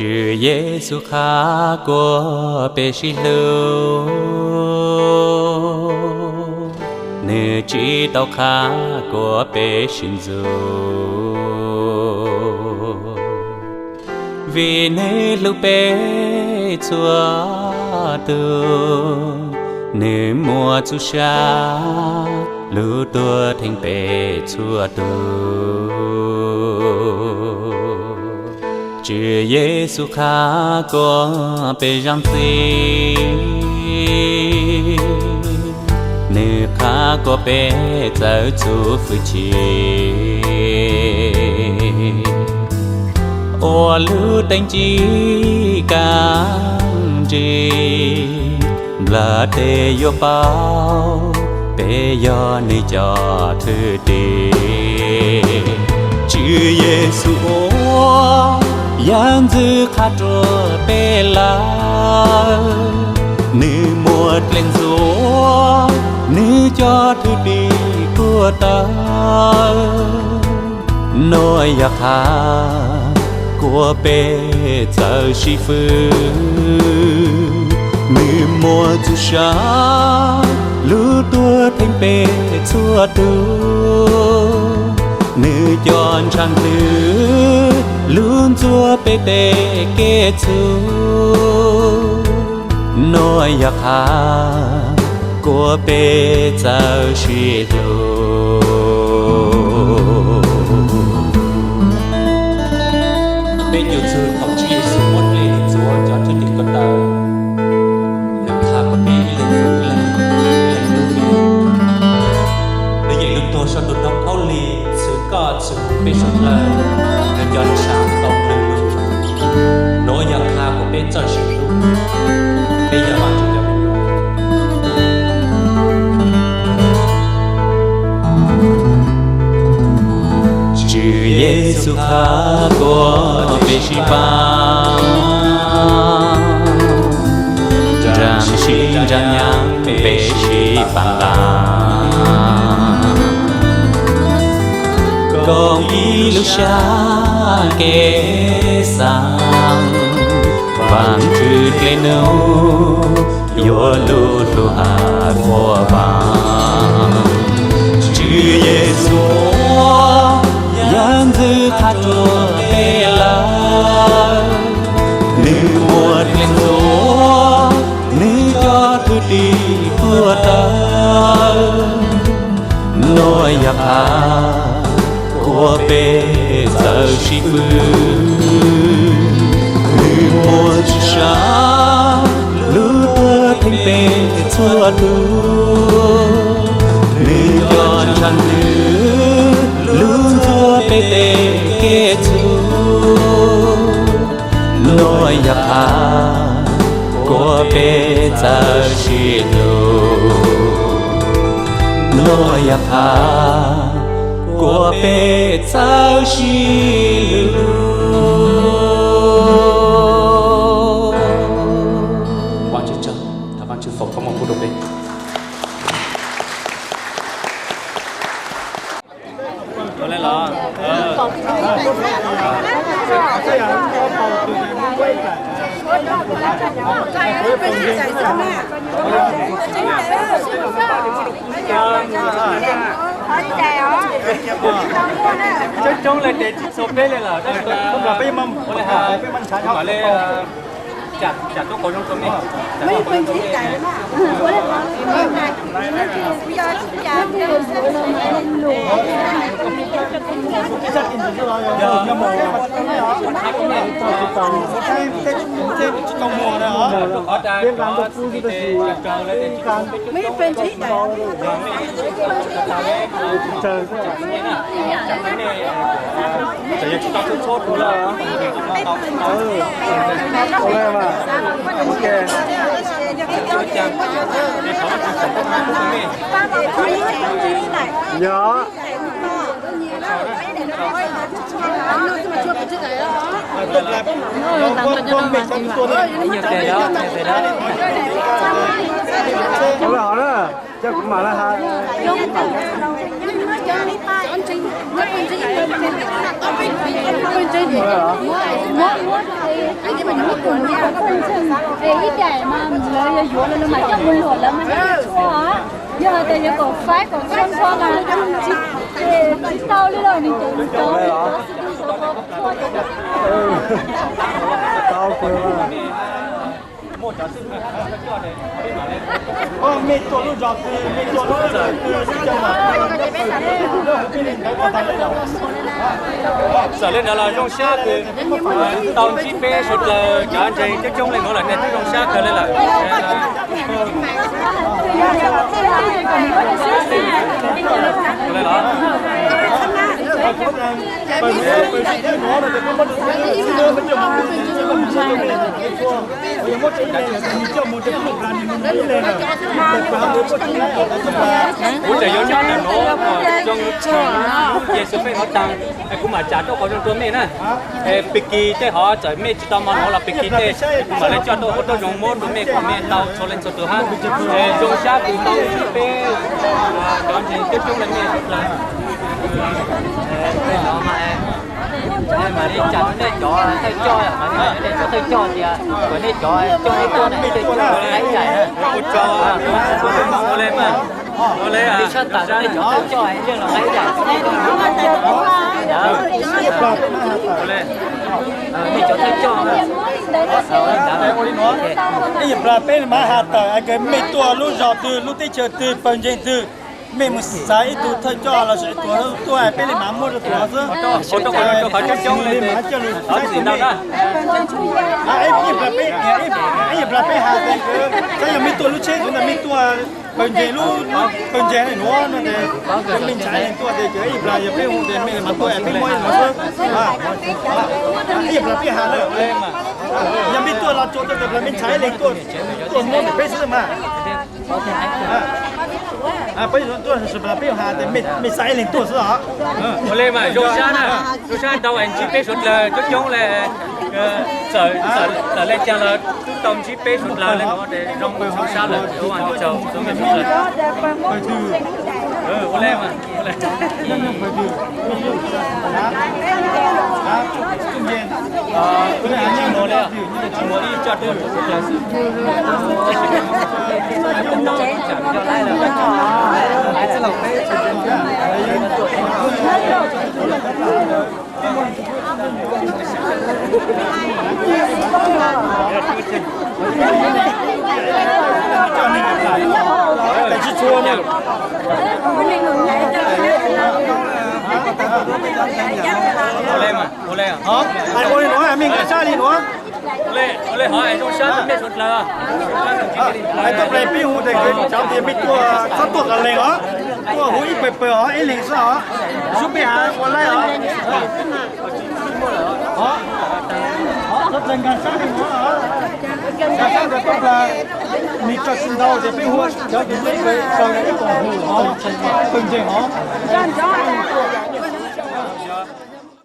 Tswv Yexus qha kuas peb sib hlub, nws tsis tau qha kuas peb sib ntxub. Vim nws hlub peb txhua tus, nws muaj txuj sa lub tuag theej peb txhua tus. Tswv Yexus qha kuas peb zaaj txim, nws qha kuas peb txawj txuj fwj chim. Ua lub teeb ci kaaj nrig, nplawg tes yuav paub peb yog nws cov thwj tim. Tswv Yexus ua yam ntxwv qha rua peb lawm, nws muaj dlej ntxuav nws cov thwj tim tuaj tawm. Nuav yog qha kuas peb txawj sib fwb, nws muaj txuj sa lub tuag theej peb txhua tus, nws cov ntshav ntxwv lub ntxuav peb tej kev txhub. Nuav yog qha kuas peb txawj sib hlub. Peb ncu txug thaum Tswv Yexus muab dlej ntxuav cov thwj tim ko taw, nws qha kuas peb ib leeg ib leeg hlub. Nws yeem lug tuag saum tus ntoo khaub lig txhwv koj txhwv kuv peb suav dlawg, nws cov ntshav tau dlwg lug. Nuav yog qha kuas peb txawj sib hlub. Peb yog Vaajtswv cov me nyuam. Tswv Yexus qha kuas peb sib pab, nraag sib nraag nyab peb sib pab nqaa, koom ib lub sab kev xaam. Vaajtswv dlej nub yuav lub hlug has quas vaam. Tswv Yexus ua yam ntxwv qha rua peb lawm, nws muaj dlej ntxuav nws cov thwj tim tuaj tawm. Nuav yog qha kuas peb txawj sib fwb, nws muaj txuj sa lub tuag theej peb txhua tus, nws cov ntshav ntxwv lub ntxuav peb tej kev txhub. Nuav yog qha kuas peb txawj sib hlub. Nuav yog qha kuas peb txawj sib hlub. Vaajtswv tsaug, thov Vaajtswv foom koob moov pub rua peb. Coob coob le tes tsis txhua peb le lawm, peb mam nrhav le. Tsam tuab qauv zoo rua mej. Yog. Ua le hov na, coj kuv mam le hais. Ib daim mas lawv yuav yuav los lawv mam coj mus luam lawv mas yeej tsis tshua. Yog hais tias yuav kom faib kom txhua txhua mas tsis tau li lauj, nws cov txhua txhua. Mej tuaj lub zos twg, mej tuaj lub twg, txawm li ntawd los zoo sab kws tau ntsib peb suav dlawg cov ntseeg coob coob le nuav lawm nej twb zoo sab kawg le lawm. Kuv tseem yuav nyob ntawm nuav zoo, ces xwb peb hov tag, kuv mam tsam rau qhov zoo rua mej na. Pig kig tej hov txawm mej tsis tau mov nuav los pig kig tej kuv mam le coj tuaj ua tuab zoo muab rua mej kom mej tau txhua leej txhua tug hab. Zoo sab kws tau ntsib peb cov ntseeg coob coob le mej suav dlawg. Mam li tsam rau nej cov thawj coj, mam li tsam rau nej cov thawj coj tias kom nej cov coj ib tuaj na, nej coj los nqa ib daim na. Ua le mas, ua le, tshaj tawm nej cov thawj coj yeej los nqa ib daim. Nej cov thawj coj, ib yam plag peb mam has tawm es mej tuaj lub zos twg lub teb chaws twg pawg ntseeg twg, mej mus xaiv ib tug thawj coj los sis ib tug tuaj peb li mam muab rau tus xwb. Ua rau qhov coob coob li mas coj lug saib xwm ntau na. Ib yam plag peb has tias xav yog mej tuaj lub tsheb ntawd mej tuaj pawg ntseeg lub, pawg ntseeg nuav no ces mej ntshai leej tuaj ces ib yam plag yog peb hu ces mej mam tuaj peb muab nuav xwb. Ib yam plag peb has na, yog mej tuaj los tsuas tau tas plag mej ntshai leej tuaj, tuaj muab ntawm peb xwb mas. Peb tuaj peb has tias mej xaiv leej tuaj xwb os. Ua le mas zoo sab na, zoo sab ntau es ntsib peb suav dlawg coob coob le, txawm le caag los tub tau ntsib peb suav dlawg le nuav zoo sab lawm. Ua le mas. Ua le mas, ua le, ua le, mej nkag sab li nuav. Ua le, ua le hov es zoo sab mej suav dlawg. Hais tuaj peb hu tes cov tias mej tuaj txhob tuaj qas leeg os, tuaj hu ib pawg pawg os, ib leeg xwb os, sub peb has ua laib os. Nkag sab li nuav, nkag sab ntawd tuaj plag, mej tso tsis ntau ces peb hu cov tias mej pawg ib pawg hu os, pawg ntseeg os.